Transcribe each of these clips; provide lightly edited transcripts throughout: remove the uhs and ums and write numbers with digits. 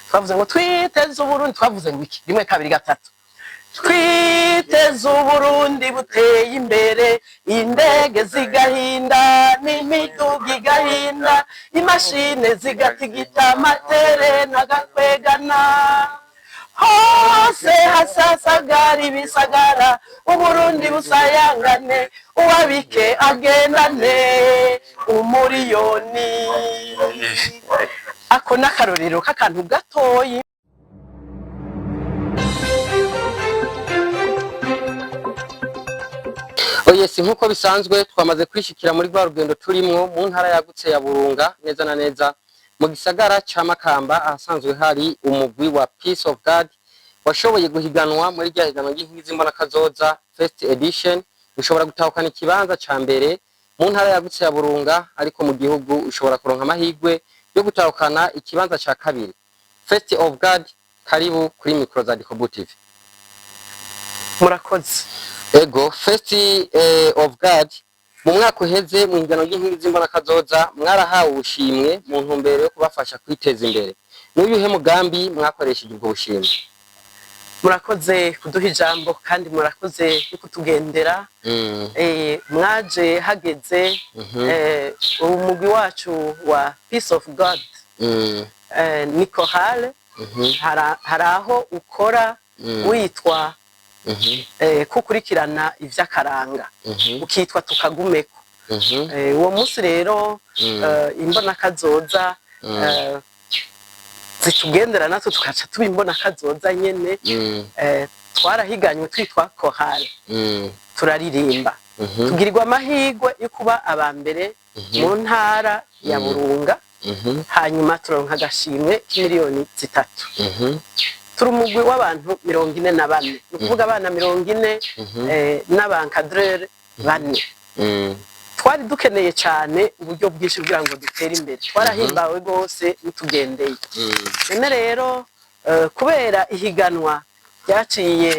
Twavuze ngo twiteze Uburundi, twavuze ngo iki? Rimwe, kabiri, gatatu. Twiteze Uburundi buteye imbere, indege zigahinda n'imiduga igahinda, imashini zigatigita, amatere n'agakwegana, hose hasasagara ibisagara, Uburundi busayangane, uwabike agendane umuriyoni. Ako n'akarorero k'akantu gatoyi. Oye, si nkuko bisanzwe, twamaze kwishikira muri rwa rugendo turimwo mu ntara yagutse ya Burunga, neza na neza mu gisagara ca Makamba, ahasanzwe hari umugwi wa Peace of God washoboye guhiganwa muri rya higanwa ry'inkingi z'imbonakazoza first edition, ushobora gutahukana ikibanza ca mbere mu ntara yagutse ya Burunga, ariko mu gihugu ushobora kuronka amahirwe yo gutahukana ikibanza ca kabiri. First of God, karibu kuri micro za Dikobu TV. Murakoze. Ego, First of God, mu mwaka uheze mu higanwa ry'inkingi z'imbonakazoza mwarahawe ubushimwe mu ntumbero yo kubafasha kwiteza imbere. N'uyuhe mugambi mwakoresheje ubwo bushimwe? Murakoze kuduha ijambo kandi murakoze no kutugendera. Mwaje hageze. Umugwi wacu wa Peace of God ni chorale. Hari aho ukora witwa kukurikirana ivy'akaranga, ukitwa tukagumeko. Uwo munsi rero imbonakazoza zitugendera, natwe tukaca tuba imbonakazoza nyene. Twarahiganywe twitwa chorale, turaririmba, tugirirwa amahirwe yo kuba aba mbere mu ntara ya Burunga, hanyuma turonka agashimwe k'imiliyoni 3. Turi umugwi w'abantu 44, ni ukuvuga abana 40 n'aba encadreurs bane. Twari dukeneye cyane uburyo bwinshi kugira ngo dutere imbere. Twarahimbawe rwose mutugendeye. None rero kubera ihiganwa ryaciye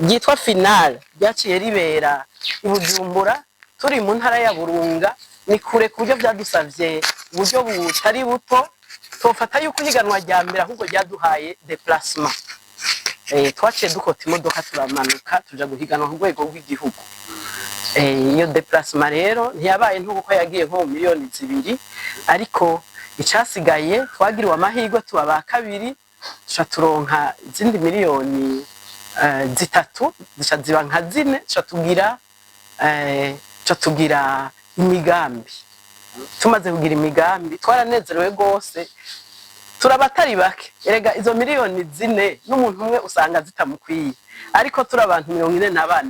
ryitwa finale ryaciye ribera i Bujumbura, turi mu ntara ya Burunga, ni kure ku buryo byadusavye uburyo butari buto. Tofata yuko ihiganwa rya mbere ahubwo ryaduhaye déplacement. Twaciye dukota imodoka, turamanuka, tuja guhiganwa ku rwego rw'igihugu. Iyo déplacement rero ntiyabaye nto, kuko yagiye nko mu miliyoni 2, ariko icasigaye twagiriwe amahirwe tuba ba kabiri, tuca turonka izindi miliyoni 3, zica ziba nka 4, tuca tugira imigambi. Tumaze kugira imigambi twaranezerewe rwose, turabatari bake. Erega izo miliyoni 4 n'umuntu umwe usanga zitamukwiye, ariko turi abantu 44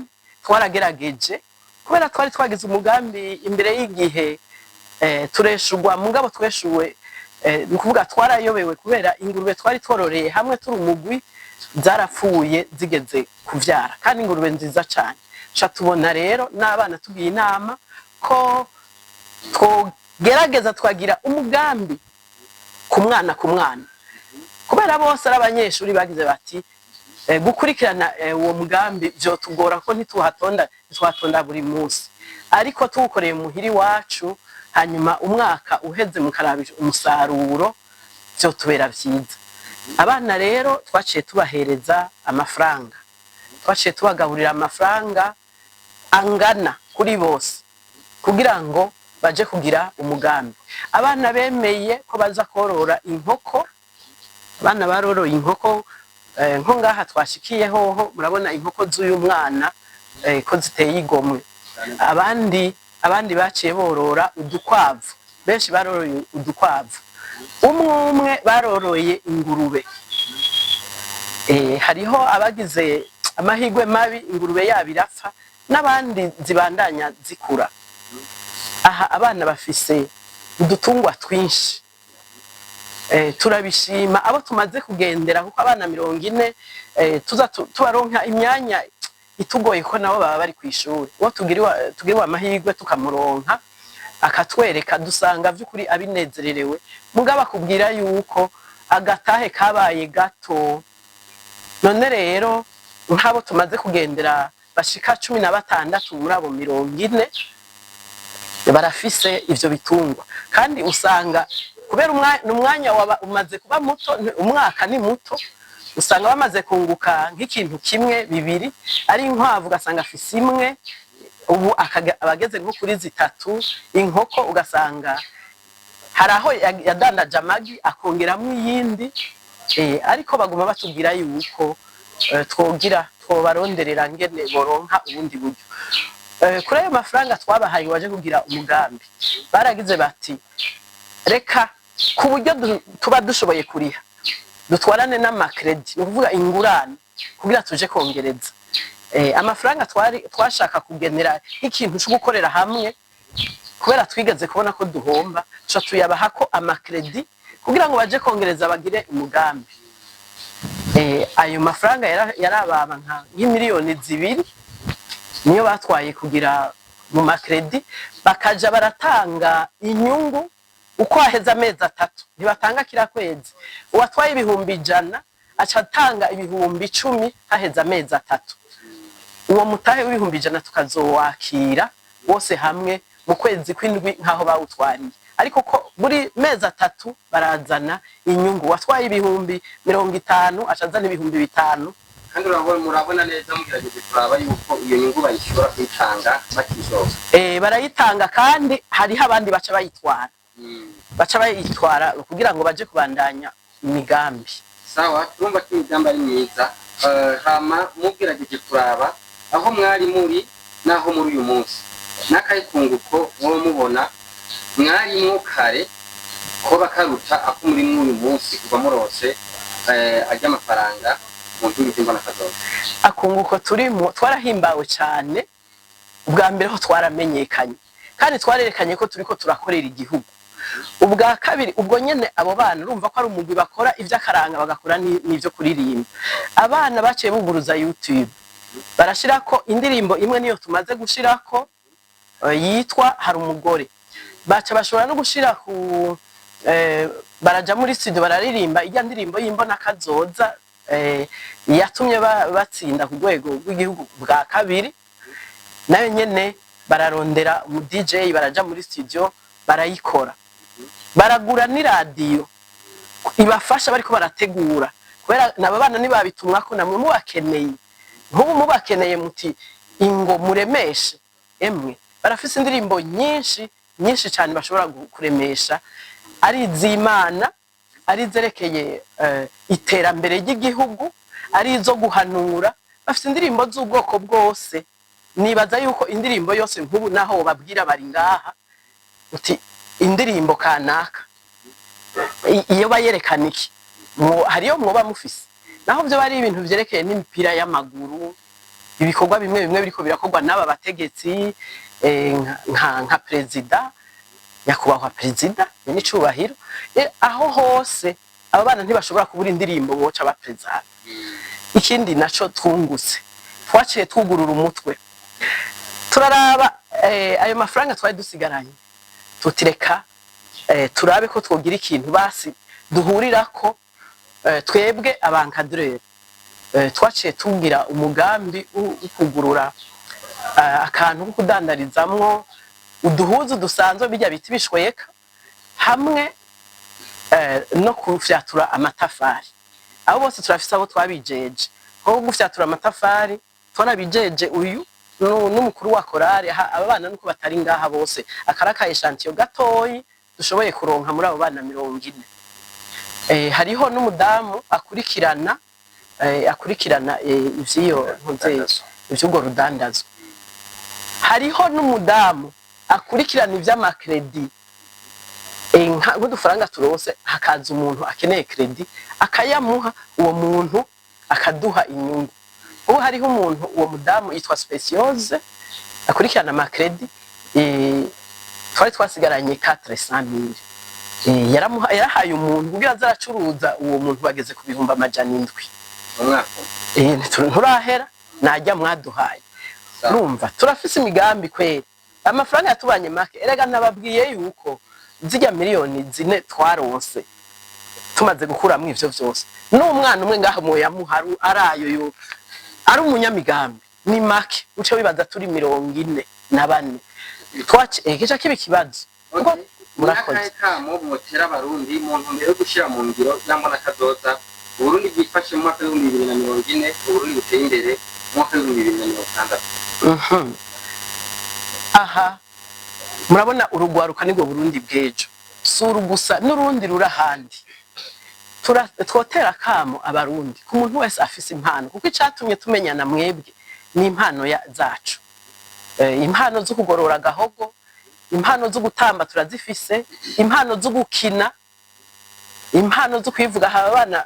twaragerageje. Kubera twari twagize umugambi imbere y'igihe, tureshurwa, mugabo tweshuwe, ni ukuvuga twarayobewe, kubera ingurube twari twororeye hamwe turi umugwi zarapfuye zigeze kuvyara, kandi ingurube nziza cane. Ca tubona rero n'abana tugiye inama ko twogerageza twagira umugambi ku mwana ku mwana, kubera bose ari abanyeshuri. Bagize bati gukurikirana uwo mugambi vyotugora ko ntituhatonda buri munsi, ariko tuwukoreye muhiri iwacu, hanyuma umwaka uheze mukaraba umusaruro, vyotubera vyiza. Abana rero twaciye tubahereza amafaranga, twaciye tubagaburira amafaranga angana kuri bose kugira ngo baje kugira umugambi. Abana bemeye ko baza korora inkoko. Abana baroroye inkoko. Nko ngaha twashikiye hoho murabona inkoko z'uyu mwana ko ziteye igomwe. Abandi baciye borora udukwavu, benshi baroroye udukwavu, umwe umwe baroroye ingurube. Hariho abagize amahirwe mabi ingurube yabo irapfa, n'abandi zibandanya zikura. Aha abana bafise udutungwa twinshi. Turabishima abo tumaze kugendera, kuko abana 40 tuza tubaronka imyanya itugoye, ko nabo baba bari kw'ishuri. Uwo tugiriwe amahirwe tukamuronka akatwereka, dusanga vy'ukuri abinezererewe. Mugabo akubwira yuko agatahe kabaye gato. None rero nk'abo tumaze kugendera bashika 16 muri abo 40 barafise ivyo bitungwa, kandi usanga Kubera umwanya umaze kuba muto, umwaka ni muto, usanga bamaze kunguka nk'ikintu kimwe, bibiri. Ari inkwavu ugasanga afise imwe, ubu abageze nko kuri zitatu. Inkoko ugasanga hari aho yadandaje amagi akongeramo iyindi. Ariko baguma batubwira yuko twogira twobaronderera ngene boronka ubundi buryo. Kuri ayo mafaranga twabahaye waje kugira umugambi, baragize bati: "Reka ku buryo tuba dushoboye kuriha, dutwarane n'ama crédits", ni ukuvuga ingurane, kugira tuje kongereza amafaranga twari twashaka kugenera nk'ikintu cyo gukorera hamwe. Kubera twigeze kubona ko duhomba, tuca tuyabaha ko ama crédits kugira ngo baje kongereza, bagire umugambi. Ayo mafaranga yarababa nk'imiliyoni 2, niyo batwaye kugira mu ma crédits, bakaja baratanga inyungu uko haheze amezi 3. Ntibatanga kira kwezi. Uwatwaye 100,000 aca atanga 10,000 haheze amezi 3. Uwo mutahe w'100,000 tukazowakira wose hamwe mu kwezi kw'indwi nk'aho bawutwariye. Ariko ko buri mezi 3 barazana inyungu, watwaye 50,000 aca azana 5,000. Kandi murabona neza, mugerageje kuraba yuko iyo nyungu bayishobora kuyitanga batishoboye? Barayitanga, kandi hariho abandi baca bayitwara, baca bayitwara kugira ngo baje kubandanya imigambi. Sawa, turumva ko imigambi ari myiza. Hama mugerageje kuraba aho mwari muri n'aho muri uyu munsi, n'akahe kunguko mwoba mubona mwarimwo kare koba karuta ako muri mw'uyu munsi kuva muronse arya amafaranga mu nkingi z'imbonakazoza? Akunguko turimo, twarahimbawe cyane. Ubwa mbere ho twaramenyekanye, kandi twarerekanye ko turiko turakorera igihugu. Ubwa kabiri, ubwo nyene abo bana, urumva ko ari umugwi bakora ivy'akaranga, bagakora n'ivyo kuririmba. Abana baciye buguruza YouTube, barashirako indirimbo imwe, niyo tumaze gushirako, yitwa "Hari umugore". Baca bashobora no gushira ku baraja muri studio, bararirimba ijya ndirimbo y'imbonakazoza yatumye batsinda ku rwego rw'igihugu bwa kabiri. Nayo nyene bararondera umu DJ, baraja muri studio, barayikora, baragura n'iradiyo ibafasha bariko barategura. Kubera nabo bana ntibabitumwako, namwe mubakeneye, nk'ubu mubakeneye muti: "Ingo muremeshe", emwe barafise indirimbo nyinshi nyinshi cyane bashobora kuremesha, ari iz'Imana, ari izerekeye iterambere ry'igihugu, ari izo guhanura. Bafise indirimbo z'ubwoko bwose. Nibaza yuko indirimbo yose nk'ubu naho babwira bari ngaha uti: "Indirimbo kanaka iyo bayerekana iki?" Hariyo mwoba mufise, naho byo bari ibintu vyerekeye n'imipira y'amaguru, ibikorwa bimwe bimwe biriko birakorwa n'aba bategetsi, nka perezida, nyakubahwa perezida n'icubahiro. Aho hose aba bana ntibashobora kubura indirimbo boca baperezida. Ikindi naco twungutse, twaciye twugurura umutwe, turaraba ayo mafaranga twari dusigaranye, tutireka turabe ko twogira ikintu basi duhurirako twebwe aba encadreurs. Twaciye tugira umugambi wo kugurura akantu ko kudandarizamwo uduhuzu dusanzwe, bijya biti bishweka, hamwe no kufyatura amatafari. Abo bose turafise abo twabijeje. Nko gufyatura amatafari twarabijeje uyu n'umukuru wa korale. Aba bana nuko batari ngaha bose, akari aka échantillon gatoyi dushoboye kuronka muri abo bana 40. Hariho n'umudamu akurikirana ivy'iyo ntuze, ivy'urwo rudandazo. Hariho n'umudamu akurikirana ivy'ama crédits. Nk'udufaranga turose, hakaza umuntu akeneye crédit, akayamuha uwo muntu, akaduha inyungu. Ubu hariho umuntu, uwo mudamu yitwa Speciose, akurikirana ama crédits. Twari twasigaranye 400,000, yarahaye umuntu kugira aze aracuruza. Uwo muntu bageze ku 700,000. Mu mwaka umwe? Nturahera najya mwaduhaye. Sawa. Urumva turafise imigambi kweri, amafaranga yatubanye make. Erega nababwiye yuko zirya miliyoni 4 twaronse, tumaze gukuramwo ivyo vyose, n'umwana umwe ngaha mwoyamuha arayo yo ari umunyamigambi ni make. Uce wibaza turi 44, kica kiba ikibazo. Kuko Murakoze. Ni akahe kamo mwotera Abarundi mu ntumbero yo gushyira mu ngiro ya mbonakazoza, Uburundi bwifashe mu mwaka w'2040, Uburundi buteye imbere mu mwaka w'2060? Aha murabona, urugwaruka nibwo Burundi bw'ejo. Si uru gusa, n'urundi ruri ahandi. Twotera akamo Abarundi ku muntu wese afise impano, kuko icatumye tumenyana mwebwe ni impano zacu. Impano zo kugorora agahogo, impano zo gutamba turazifise, impano zo gukina, impano zo kwivuga. Haba abana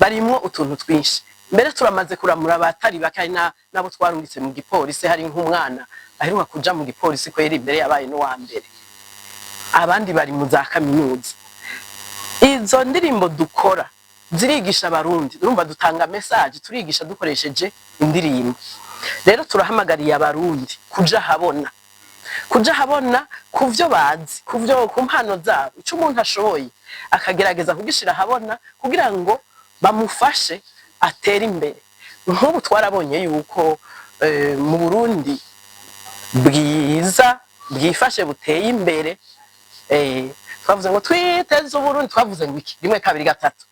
barimwo utuntu twinshi. Mbere turamaze kuramura abatari bake. Hari n'abo twarungitse mu gipolisi. Hari nk'umwana aheruka kuja mu gipolisi ko yari imbere, yabaye n'uwa mbere. Abandi bari mu za kaminuza. Izo ndirimbo dukora zirigisha Abarundi. Urumva dutanga message, turigisha dukoresheje indirimbo. Rero turahamagariye Abarundi kuja habona kuvyo bazi, kuvyo ku mpano zabo. Ico umuntu ashoboye akagerageza kugishira ahabona kugira ngo bamufashe atere imbere. Nk'ubu twarabonye yuko mu Burundi bwiza, bwifashe, buteye imbere, twavuze ngo twiteze Uburundi. Twavuze ngo iki? Rimwe, kabiri, gatatu: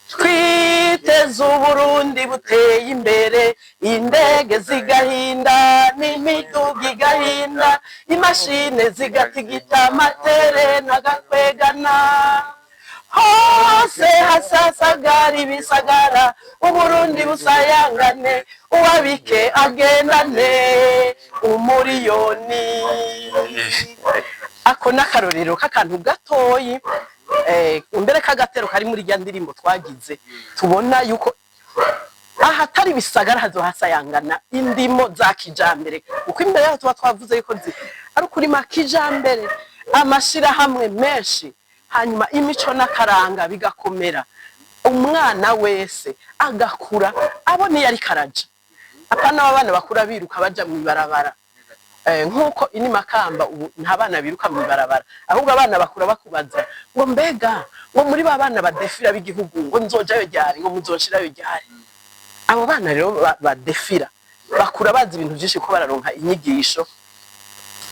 twiteze Uburundi buteye imbere, indege zigahinda n'imiduga igahinda, imashini zigatigita, amatere n'agakwegana, hose hasasagara ibisagara, Uburundi busayangane, uwabike agendane umuriyoni. Ako n'akarorero k'akantu gatoyi, mbere k'agatero kari muri rya ndirimbo twagize. Tubona yuko ahatari ibisagara hazohasayangana indimo za kijambere, kuko imbere yaho tuba twavuze yuko ari ukurima kijambere, amashirahamwe menshi, hanyuma imico n'akaranga bigakomera, umwana wese agakura abona iyo ariko araja, apana abana bakura biruka baja mw'ibarabara. Nk'uko ini Makamba ubu nta bana biruka mw'ibarabara, ahubwo abana bakura bakubaza ngo: "Mbega ngo muri ba bana badefira b'igihugu, ngo nzojayo ryari? Ngo muzonshirayo ryari?" Abo bana rero badefira bakura bazi ibintu byinshi, ko bararonka inyigisho,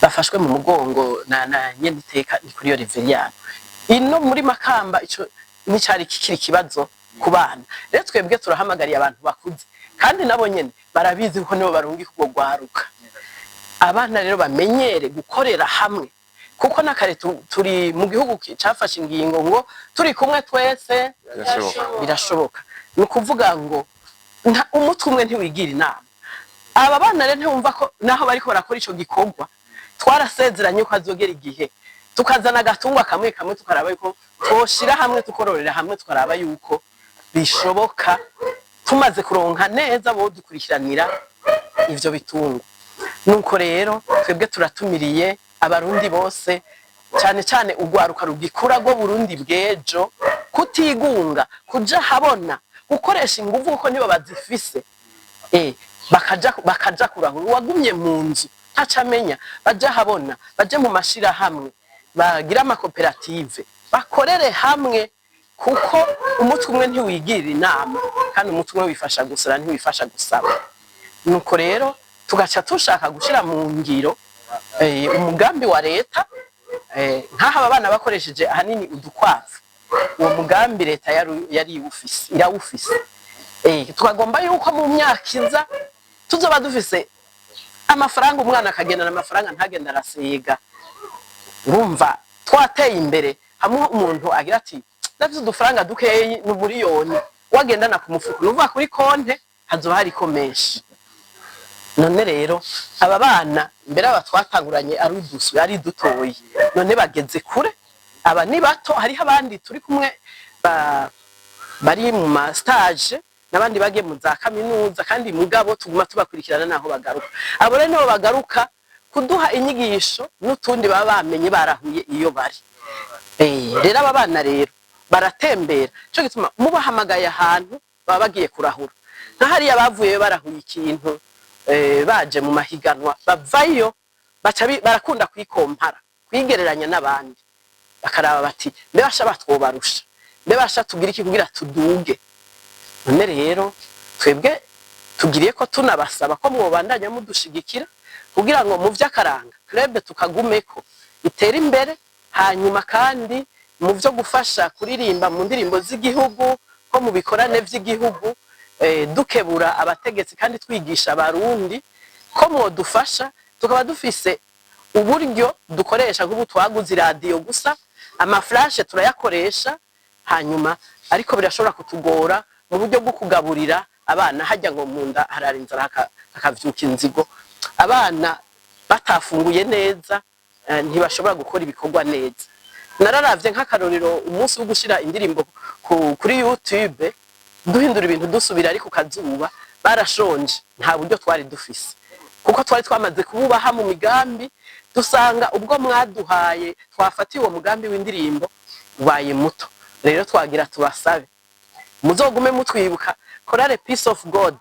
bafashwe mu mugongo na nyeniteka ni kuri iyo Reveriyano ino muri Makamba. Ico nicari kikiri ikibazo ku bana. Rero twebwe turahamagariye abantu bakuze, kandi nabo nyene barabizi kuko nibo barungika urwo rwaruka. Abana rero bamenyere gukorera hamwe, kuko nakare turi mu gihugu cafashe ingingo ngo turi kumwe twese Birashoboka. Birashoboka. Ni ukuvuga ngo umutwe umwe ntiwigira inama. Aba bana rero ntibumva ko naho bariko barakora ico gikorwa, twarasezeranye ko azogera igihe tukazana agatungwa kamwe kamwe, tukaraba yuko twoshira hamwe, tukororera hamwe, tukaraba yuko bishoboka, tumaze kuronka neza bo dukurikiranira ivyo bitungwa. Nuko rero twebwe turatumiriye Abarundi bose, cyane cyane urwaruka rugikura rwo Burundi bw'ejo, kutigunga, kuja habona, gukoresha inguvu kuko nibo bazifise. Bakaja kurahura. Uwagumye mu nzu ntaco amenya. Baja habona, baje mu mashirahamwe, bagire amakoperative, bakorere hamwe, kuko umutwe umwe ntiwigirira inama, kandi umutwe umwe wifasha gusara, ntiwifasha gusaba. Nuko rero tugaca tushaka gushira mu ngiro umugambi wa leta. Nk'aha aba bana bakoresheje ahanini udukwavu. Uwo mugambi leta yari iwufise, irawufise. Tukagomba yuko mu myaka iza tuzoba dufise amafaranga, umwana akagendana amafaranga, ntagenda arasiga. Urumva twateye imbere, hamwe umuntu agira ati: "Ndafise udufaranga dukeyi n'uburiyoni wagendana ku mufuko." Nuvuga kuri konte hazoba hariko menshi. None rero aba bana mbere aba twatanguranye ari uduswi, ari dutoyi, none bageze kure. Aba ni bato, hariho abandi turi kumwe bari mu ma stage, n'abandi bagiye mu za kaminuza, kandi mugabo tuguma tubakurikirana naho bagaruka. Abo rero nibo bagaruka kuduha inyigisho n'utundi baba bamenye barahuye iyo bari. Rero aba bana rero baratembera, cyo gituma mubahamagaye ahantu baba bagiye kurahura. Nka hariya bavuye barahuye ikintu, baje mu mahiganwa, bavayo baca barakunda kwikompara, kwigereranya n'abandi, bakaraba bati: "Mbe basha batwobarusha? Mbe basha tugira iki kugira tuduge?" None rero twebwe tugiriye ko tunabasaba ko mwobandanya mudushigikira kugira ngo mu vy'akaranga club tukagumeko, itere imbere. Hanyuma kandi mu byo gufasha kuririmba mu ndirimbo z'igihugu, nko mu bikorane by'igihugu, dukebura abategetsi kandi twigisha Abarundi ko mwodufasha, tukaba dufise uburyo dukoresha. Nk'ubu twaguze iradiyo gusa, ama flash turayakoresha, hanyuma ariko birashobora kutugora mu buryo bwo kugaburira abana. Hajya ngo mu nda harara inzara, hakavyuka inzigo. Abana batafunguye neza, ntibashobora gukora ibikorwa neza. Nararavye nk'akarorero umunsi wo gushira indirimbo kuri YouTube, duhindura ibintu, dusubira ari ku kazuba, barashonje, nta buryo twari dufise, kuko twari twamaze kububaha mu migambi. Dusanga ubwo mwaduhaye twafatiye uwo mugambi w'indirimbo ubaye muto. Rero twagira tubasabe muzogume mutwibuka, Chorale Peace of God,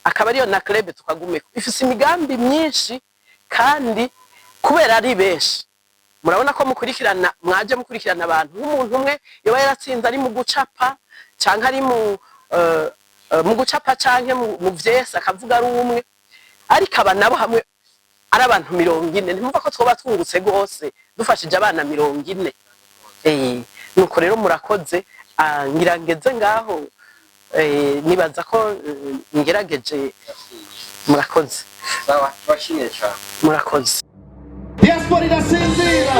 akaba ariyo na club tukagumeko. Ifise imigambi myinshi, kandi kubera ari benshi, murabona ko mukurikirana, mwaje mukurikirana abantu. Nk'umuntu umwe yoba yaratsinze ari mu gucapa canke ari mu gucapa canke mu vyese, akavuga ari umwe, ariko aba nabo hamwe ari abantu 40, ntimumva ko twoba twungutse rwose dufashije abana 40? Nuko rero murakoze. Ngira ngeze ngaho, nibaza ko ngerageje. Murakoze. Sawa, tubashimiye cyane. Murakoze. Diaspora irasinzira.